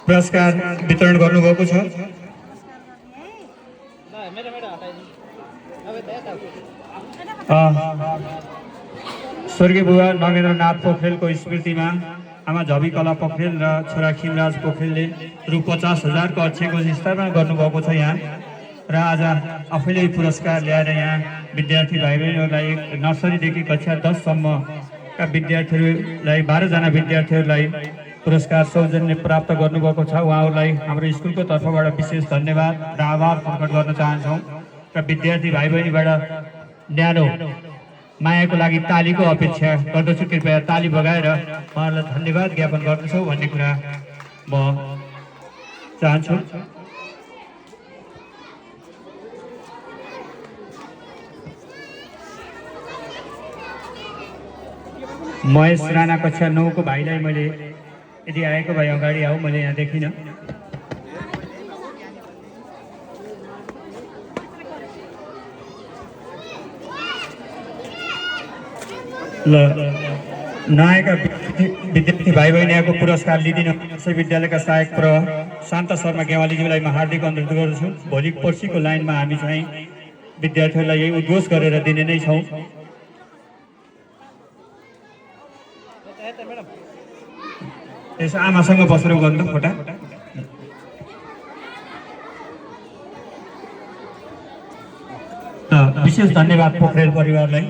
पुरस्कार वितरण गर्नुभएको छ। स्वर्गीय बुवा नगेन्द्रनाथ पोखरेलको स्मृतिमा आमा झबी कला पोखरेल र छोरा खिमराज पोखरेलले रु 50,000 को अक्षयको स्थापना गर्नुभएको छ यहाँ। र आज आफैले पुरस्कार ल्याएर यहाँ विद्यार्थी भाइ बहिनीहरूलाई नर्सरीदेखि कक्षा 10 सम्मका विद्यार्थीहरूलाई 12 जना विद्यार्थीहरूलाई पुरस्कार सौजन्य प्राप्त गर्नुभएको छ। उहाँहरूलाई हाम्रो स्कुलको तर्फबाट विशेष धन्यवाद र आभार प्रकट गर्न चाहन्छौँ। र विद्यार्थी भाइ बहिनीबाट न्यानो मायाको लागि तालीको अपेक्षा गर्दछु। कृपया ताली बगाएर उहाँहरूलाई धन्यवाद ज्ञापन गर्दछौँ भन्ने कुरा म चाहन्छु। महेश राणा कक्षा 9 को भाइलाई मैले यदि आएको भाइ अगाडि आऊ, मैले यहाँ देखिनँ। ल नआएका विद्यार्थी भाइ बहिनीको पुरस्कार लिदिन विश्वविद्यालयका सहायक प्रह शान्त शर्मा गेवालीज्यूलाई म हार्दिक अनुरोध गर्दछु। भोलि पर्सिको लाइनमा हामी चाहिँ विद्यार्थीहरूलाई यही उद्घोष गरेर दिने नै छौँ। यसो आमासँग बसेर गर्नु फोटा। विशेष धन्यवाद पोखरेल परिवारलाई।